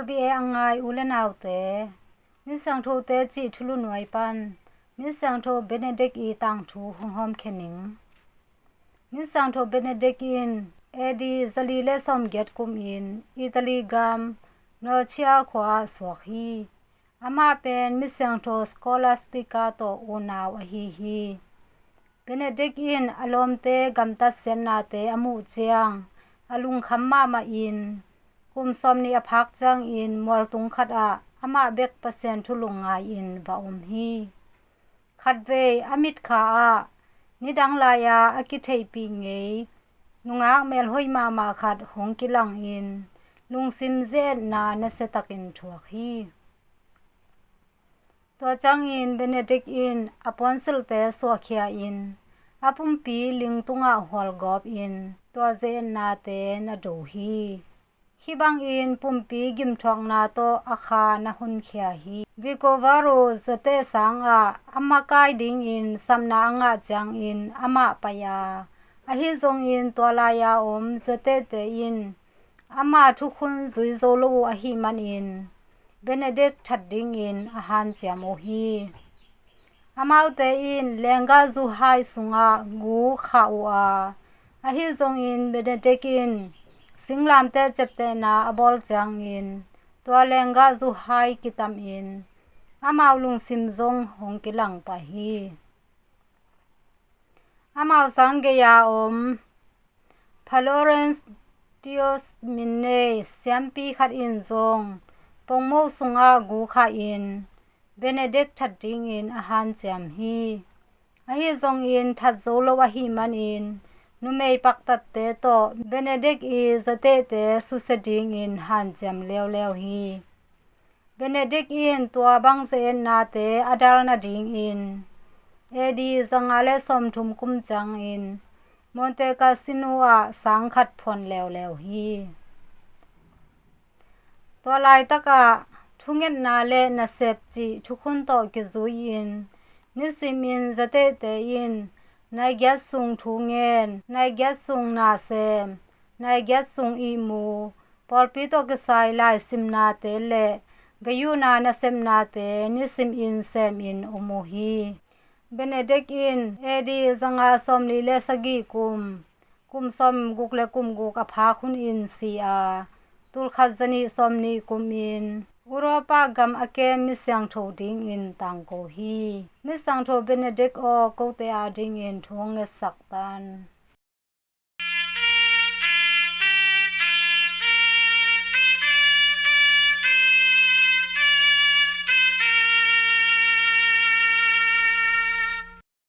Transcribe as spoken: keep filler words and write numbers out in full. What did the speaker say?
Bia a ngai u le naute, Misiangthote cih thulu nuai pan Misiangtho Benedict i tangthu hong hawmkhia ning. Misiangtho Benedict in A D zali le sawmgiat kum in Italy gam Norcia khua ah suak hi. Amah pen Misiangtho Scholastica tawh unau ahi hi. Benedict in a lawmte gamtat siatnate a muh ciang a lungkham mahmah in, kum sawmnih a phak ciangin mualtung khat ah amah bek Pasian thu lungngai in va om hi. Khatvei a mitkha ah nidang lai-a a kitheihpih ngei nungak melhoih mahmah khat hong kilang in, lungsim zia-etna nasiatakin thuak hi. Tua ciangin Benedict in a puansilhte suahkhia in, a pumpi ling tungah hualgawp in tua zia-etnate na do hi. Hih bangin pumpi gimthuakna tawh a kha na honkhia hi. Vicovaro zateh sangah a makai dingin sapna a ngah ciangin amah pai a, ahi zongin tua lai-a om zatehte in ama thukhun zui zo lo uh ahih manin Benedict that dingin a hanciam uh hi. Amaute in lenggah zuhai sungah gu khah uh a, ahi zongin Benedict in singlamteh ciaptehna a bawl ciangin tua lenggah zuhai kitamin amau lungsim zong hong kilang pah hi. Amau sang gei-a om Florentius min nei siampi khat in zong pongmoh sungah gu khah in Benedict that dingin a hanciam hi. Ahi zongin that zo lo ahih manin numei paktatte tawh Benedict i zatehte susia dingin hanciam leuleu hi. Benedict in tua bang zia-etnate a dal nadingin A D zanga le sawmthum kum ciangin Monte Cassino ah sang khat phuan leuleu hi. Tua laitakah thungetna le nasep cih thukhun tawh kizui-in nisimin zatehte in nai giat sung thu ngen, nai giat sung na sem, nai giat sung ihmu, pawlpi tawh kisai laisimnate le gayuhna nasepnate nisimin semin om uh hi. Benedict in A D zanga sawmli le sagih kum, kum sawmguk le kum guk a phak hunin si a, tulkhat zanih sawmnih kumin Europa gam a kem misiangtho dingin tangko hi. Misiangtho Benedict aw, kote adingin thu hong ngetsak tan.